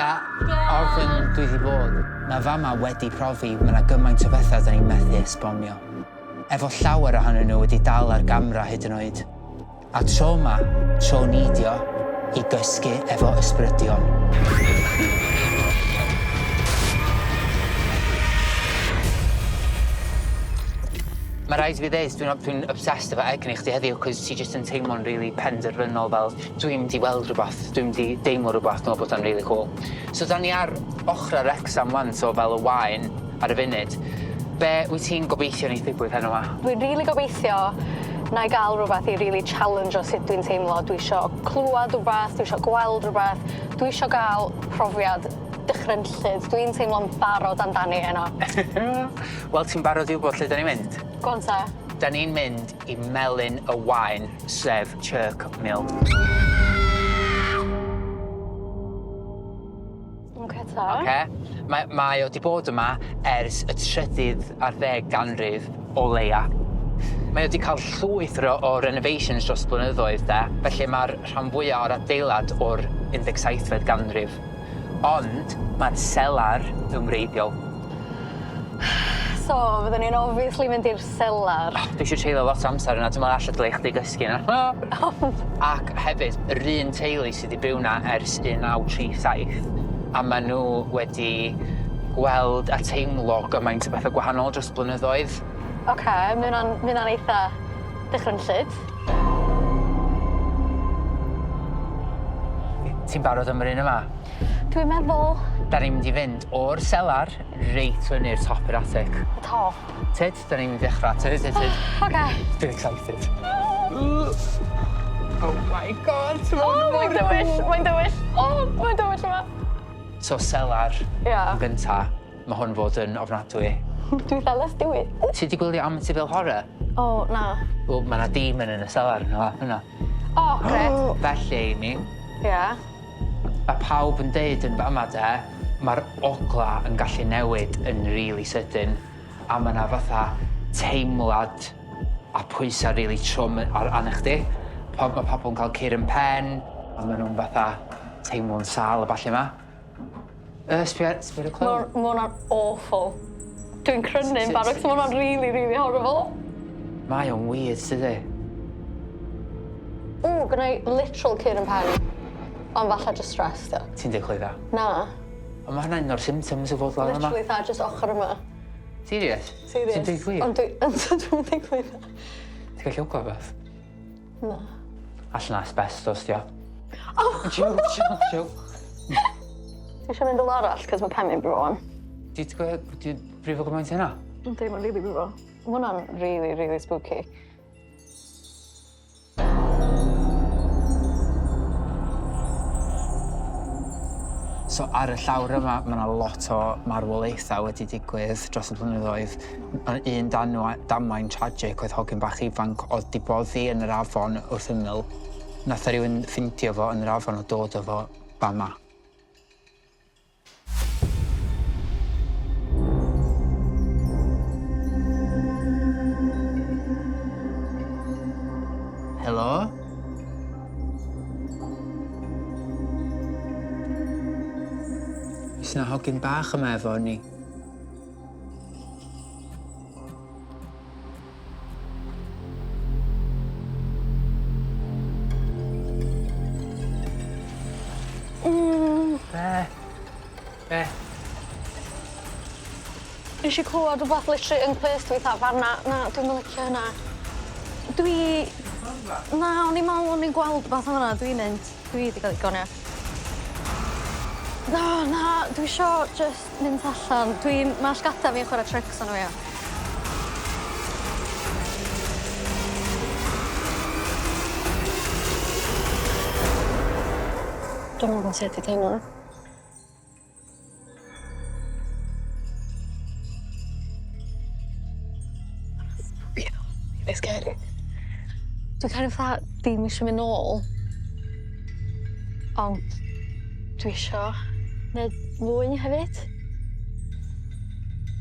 fwya ofn dwi 'di bod. Mae fama wedi profi mae 'na gymaint o bethau 'da ni'n methu esbonio. Efo llawer ohonyn nhw wedi dal ar gamera hyd yn oed. A tro 'ma, tro ni 'di o, i gysgu efo ysbrydion. Mae rhaid i fi ddeud, dwi'n dwi obsessed efo egni chdi heddiw, cos ti jyst yn teimlo'n rili penderfynol fel dwi'n mynd i weld rhywbeth, dwi'n mynd i deimlo rhywbeth, dwi'n meddwl bod o'n rili cŵl. So da ni ar ochrau Wrecsam 'wan, so fel y Waen ar y funud. Be wyt ti'n gobeithio neith ddigwydd heno 'ma? Dwi'n rili gobeithio 'nai ga'l rwbath i rili challengeio sut dwi'n teimlo. Dwi isio clwad rwbath, dwi isio gweld rwbath, dwi isio ga'l profiad dychrynllyd. Dwi'n teimlo'n barod amdani heno. Wel, ti'n barod i wybod lle 'dan ni'n mynd? Go on 'te. 'Dan ni'n mynd i Melin y Waen, sef Chirk Mill. Oce ta. Oce? Mae mae o 'di bod yma ers y trydydd ar ddeg ganrif o leia. Mae o 'di ca'l llwyth ro- o renovations dros blynyddoedd 'de, felly ma'r rhan fwya o'r adeilad o'r 17fed ganrif. Ond ma'r selar yn wreiddiol. So fyddwn ni'n obviously mynd i'r selar. Oh, dwi eisiau treulio lot o amser yna, dwi'n meddwl alla dylai chdi gysgu yna. Ac hefyd, yr un teulu sydd wedi byw 'na ers 1937, a maen nhw wedi gweld a teimlo gymaint o bethau gwahanol dros blynyddoedd. Oce, okay, mae hwnna'n ma hwnna'n eitha dychrynllyd. Ti'n barod am yr un yma? Dwi'n meddwl. Da ni'n mynd i fynd o'r selar reit fyny'r top yr atig. Y top? Tyd, da ni'n mynd i ddechrau. Tyd, tyd, tyd. Oce. Dwi'n excited. Oh my god, oh, mae'n dywyll, mae'n dywyll. Oh, mae'n dywyll yma. So selar yeah. yn gynta, mae hwn fod yn ofnadwy. Dwi fel let's do it. Ti 'di gwylio Amityville Horror? O, oh, na. Wel, mae 'na demon yn y selar yna, yna. O, oh, grêt. Felly, Amy. Ia. Yeah. Mae pawb yn deud yn fama de, mae'r ogla yn gallu newid yn rili sydyn, a mae 'na fatha teimlad a pwysa rili trwm ar arna chdi. Pa- ma' pobl yn cael cur yn pen, a ma' nhw'n fatha teimlo'n sâl a ballu 'ma. Yy sbia sbia ar y clown. Ma' ma' wnna'n awful. Dwi'n crynu'n barod 'chos ma' wnna'n rili rili horrible. Mae o'n weird tydi? Ww gynna i literal cur yn pen. Ond falla jyst stress 'di o. Ti'n deud clwydda? Na. Ond ma' hwnna'n un o'r symptoms o fod lan yma. Literally 'tha jyst ochor yma. Serious? Serious. Ti'n deud gwir? Ond dwi yndw dwi'n deud clwydda. Ti'n gallu ogla wbath? Na. Allan asbestos 'di o. Oh! Joke joke joke. Ti isio mynd rwla arall 'cos ma' pen fi'n brifo 'wan. Ti ti gwe- 'di brifo gymaint â hynna? Yndi ma'n rili brifo. Ma' wnna'n rili rili spooky. So ar y llawr yma ma' 'na lot o marwolaetha wedi digwydd dros y blynyddoedd. Ma' un danwa- damwain tragic oedd hogyn bach ifanc o'dd 'di boddi yn yr afon wrth ymyl. Nath 'na rywun ffindio fo yn yr afon a dod â fo fama. Helo? Oes 'na hogyn bach yma efo ni? Mm. Be? Be? Nesh i clywad rwbath literally yn clust fi 'tha fan 'na na dwi'm yn licio hynna. Dwi... Na o'n i'n me'wl o'n i'n gweld wbath yn fan 'na dwi'n mynd. Dwi 'di ga'l igon ia. Na na dwi isio jyst mynd allan. Dwi'n ma' llgada fi'n chware tricks arno fi a... Dwi'm yn gwbo sut i teimlo. Spooky ddo. Rili scary. Dwi kind of fatha dim isio mynd nôl. Ond dwi isio neud mwy hefyd.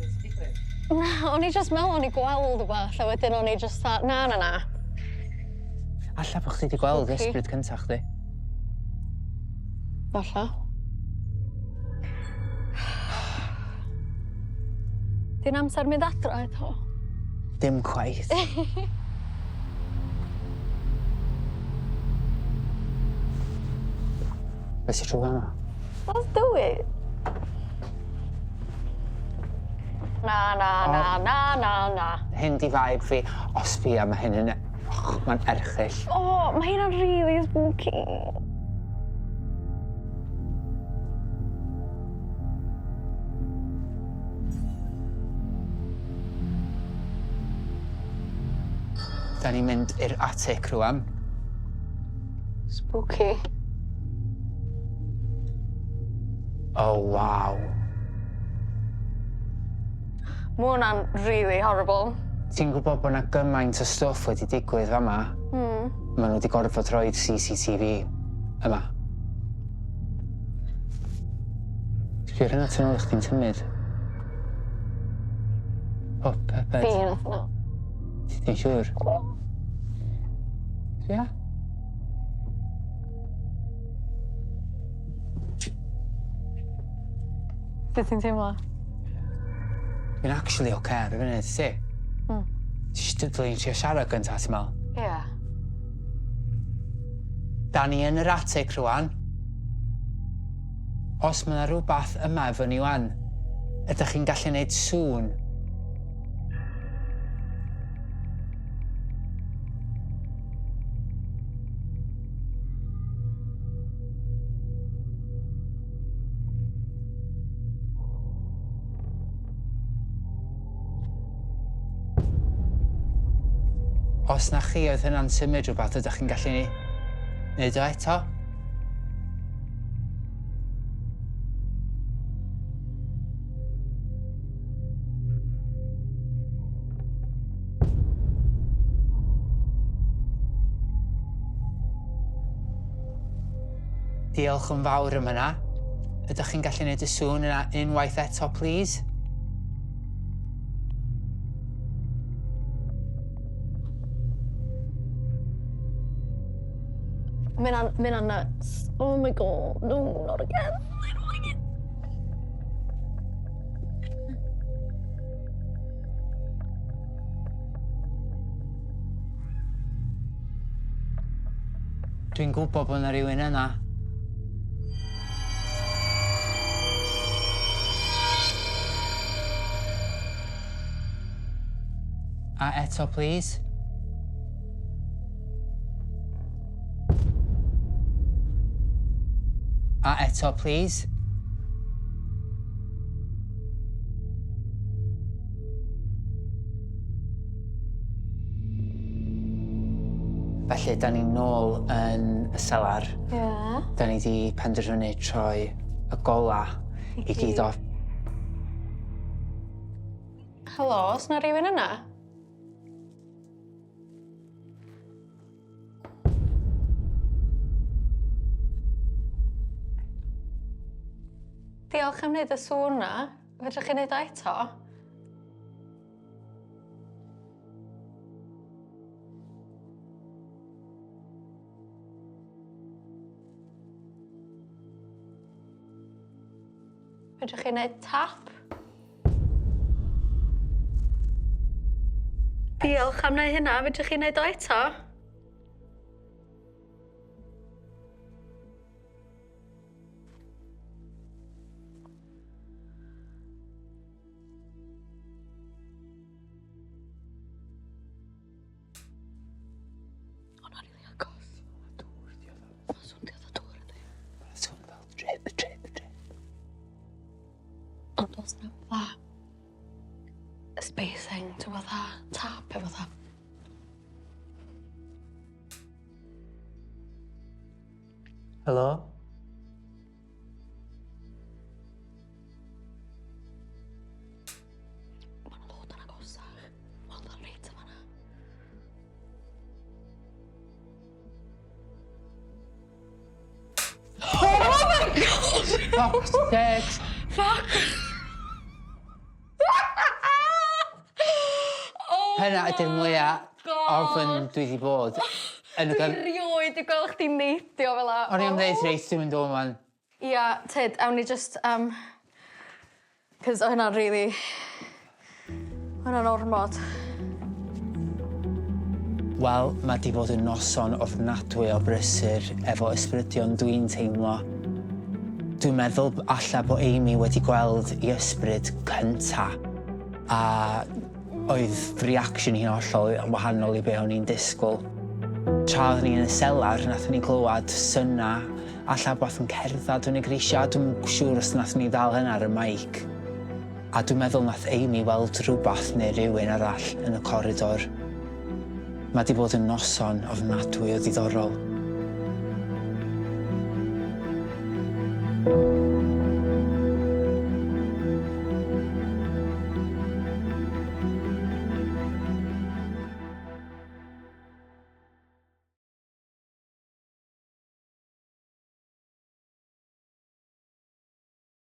Be' sy digwydd? Na o'n i jyst me'wl o'n i gweld wbath a wedyn o'n i jyst 'tha na na na. Alla bo' chdi 'di gweld Spooky. ysbryd cynta chdi. Falla. Di'n amser mynd adra eto? Dim cweit. Be' sy trw fan 'na? Let's do it. Na na na na na na. Hyn 'di vibe fi. Os fi a ma' hyn yn och, ma'n erchyll. O, ma' hynna'n rili spooky. Da ni'n mynd i'r atig rŵan. Spooky. Oh waw. Ma' wnna'n rili horrible. Ti'n gwybod bo' 'na gymaint o stwff wedi digwydd fa' 'ma. Hmm. Ma' nw 'di gorfod rhoid CCTV yma. Sbia ar hynna tu ôl i chdi'n symud. O pe- be'? Fi nath wnna. Ti'n siŵr? Sbia. Sut ti'n teimlo? Dwi'n actually oce ar y funud, ti? Hmm. Ti isio dylwn i trio siarad gynta ti'n me'wl? Ie. Da ni yn yr atig rŵan. Os ma' 'na rwbath yma efo ni ŵan, ydach chi'n gallu neud sŵn? Os na chi oedd hynna'n symud rhywbeth, ydych chi'n gallu neud o eto? Diolch yn fawr am hynna. Ydych chi'n gallu neud y sŵn yna unwaith eto, plîs? Ma' ynna'n ma' ynna'n nyts. Oh my God, no, not again. I don't like it. Dwi'n gwybod bod 'na rywun yna. A eto plîs. A eto plîs. Felly, da ni nôl yn y selar. Ie. Yeah. Da ni 'di penderfynu troi y gola i gyd off. Helo, o's 'na rywun yna? Diolch am wneud y sŵn 'na. Fedrwch chi wneud o eto? Fedrwch chi wneud tap? Diolch am wneud hynna. Fedrwch chi wneud o eto? O'na rili agos. Dŵr 'di o ddo. Ma'n swnio fatha dŵr yndi? Ma'n swn fel drip drip drip. Ond do's na'm fatha spacing t'mo' fatha tap efo fatha Helo? Ma' 'na ddod yn agosach. Weld o'n reit yn fan'na. Oh my God! Fuck's sakes! Fuck! Oh Hynna ydi'r mwya ofn dwi 'di bod yn y Dwi rioed 'di gweld chdi neidio fel 'a. O'n i am ddeud reit dwi'n mynd o 'wan. Ia, tyd, awn ni jyst yym 'c'os o' hynna'n rili... Ma' hwnna'n ormod. Wel, mae 'di bod yn noson ofnadwy o brysur efo ysbrydion dwi'n teimlo. Dwi'n meddwl alla bo' Amy wedi gweld 'i ysbryd cynta a oedd reaction hi'n hollol wahanol i be o'n i'n disgwyl. Tra oeddwn ni yn y selar, nathon ni glywad syna alla wbath yn cerddad yn y grisia, dwi'm yn siŵr os nathon ni ddal hynna ar y mic. A dwi'n meddwl nath Amy weld rhywbeth neu rywun arall yn y coridor. Mae 'di bod yn noson ofnadwy o ddiddorol.